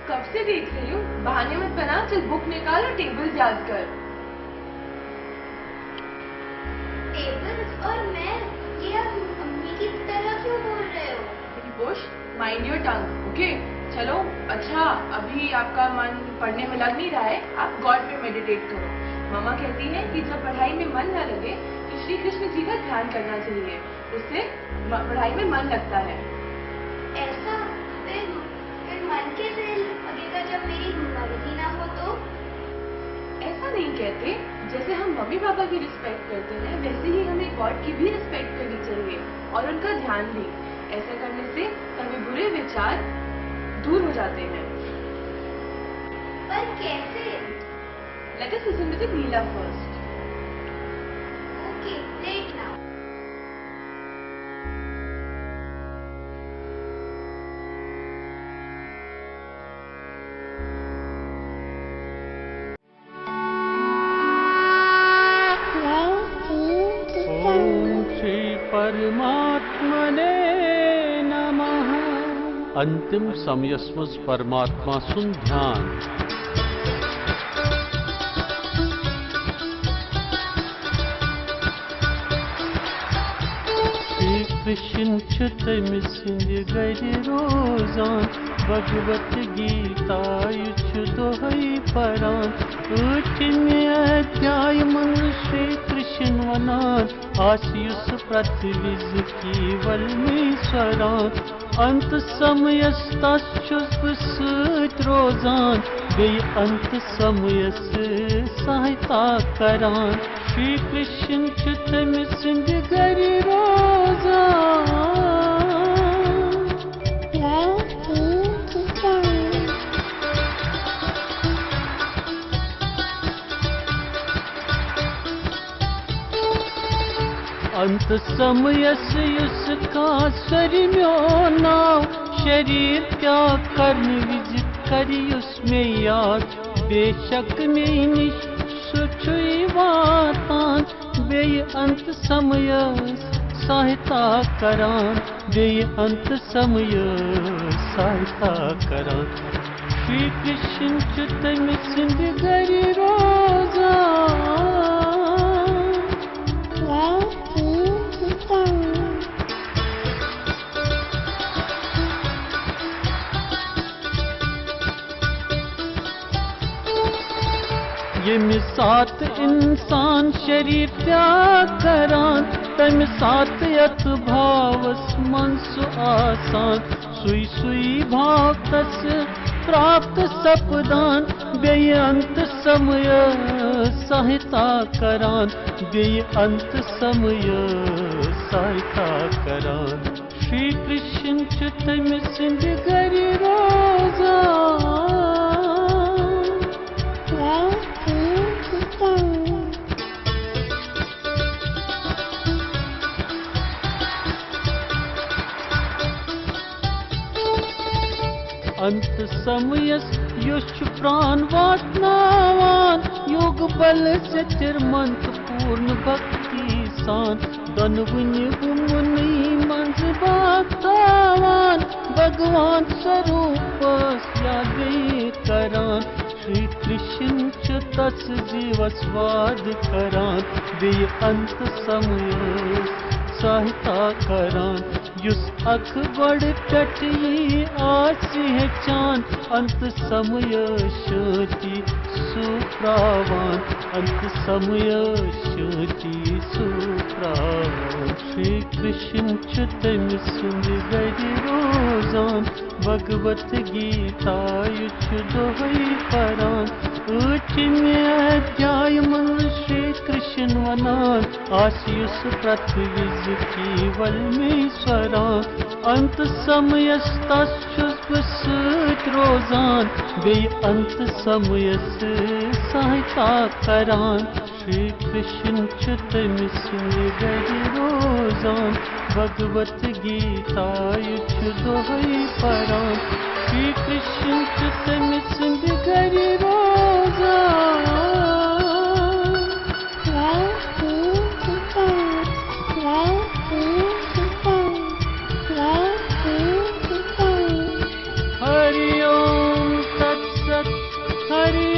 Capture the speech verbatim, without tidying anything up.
कब से देख रही हूँ, बहाने मत बना, चल बुक निकाल और टेबल्स याद कर। टेबल्स और मैं? ये आप अम्मी की तरह क्यों बोल रहे हो? Bush, mind your tongue, okay? चलो, अच्छा, अभी आपका मन पढ़ने में लग नहीं रहा है, आप गॉड पे मेडिटेट करो। मम्मा कहती है कि जब पढ़ाई में मन ना लगे तो श्री कृष्ण जी का ध्यान करना चाहिए, उससे म- पढ़ाई में मन लगता है। ऐसा? फिर फिर मन कैसे लगेगा जब मेरी मर्जी ना हो तो? ऐसा नहीं कहते, जैसे हम मम्मी पापा की रिस्पेक्ट करते हैं वैसे ही हमें गॉड की भी रिस्पेक्ट करनी चाहिए और उनका ध्यान भी। ऐसा करने से सभी बुरे विचार दूर हो जाते हैं। पर कैसे? Let us listen to the Neela first. Okay, play it now. ॐ श्री परमात्मने नमः। अंतिम समयस मंज परमात्मा सुंद ध्यान। श्री कृष्ण छु तमिस सिंध गर रोजान, भगवत गीता यु छु दोहै परान। ٲٹھمہِ अध्याय मंज श्री कृष्ण वनान, आस युस प्रति विज केवल में स्वरान। अंत समयस तस छुस बह सत रोजान, बेय अंत समयस सहायता करान। श्री कृष्ण छु तमिस सिंध गर रोजान। अंत समयस युस कासर म्यो नाव, शरीर त्याग करन विज कर युस मे याद, बेशक मे निश सु छुई वातान। बेय अंत समयस सहायता करान, बेय अंत समयस सहायता करान। श्री कृष्ण छु तमिस सिंध गर रोजान। ییٚمہِ ساتہٕ اِنسان شریٖف تیاگ کران، تَمہِ ساتہٕ یَتھ بھاوس منٛز سُہ آسان، سُے سُے بھاو تس پراپت سپدان۔ بیٚیہِ انت سمایہ سہایتا کران، بیٚیہِ انت سمایہ سہایتا کران۔ شری کرشن چھُ تٔمۍ سٕنٛدِ گرِ روزان۔ انت سمایس یُس چھُ پران واتناوان، یوگ بل ژٔتِر منت پوٗرن بھکتی سان۔ دۄنوٕنی بُمنٕے منٛز باتاوان، بھگوان سوروپس یادے کران۔ شری کرشن چھُ تس جیوس واد کران، بیٚیہِ انت سمایس سہایتا کران۔ یُس اکھ گۄڈٕ پٮ۪ٹھ یی آسہِ ہیٚچھان، انت سمایس شانتی سُہ پراوان، انت سمایس شانتی سُہ پراوان۔ شری کرشن چھُ تٔمۍ سٕنٛدِ گرِ روزان، بھگوت گیتا یہِ چھُ دۄہے پران۔ ٲٹھمہِ ادھیایہِ منٛز شری کرشن ونان، آسہِ یُس پرٛتھ وِزِ کیول میسران۔ انت سمایس تس چھُس بہٕ سۭتۍ روزان، بیٚیہِ انت سمایس سہایتا کران۔ شری کرشن چھُ تٔمۍ سٕنٛدِ گرِ روزان، بھگوت گیتا یہِ چھُ دۄہے پران۔ شری کرشن چھُ تٔمۍ سٕنٛدِ گرِ روزان۔ ہری اوم हरि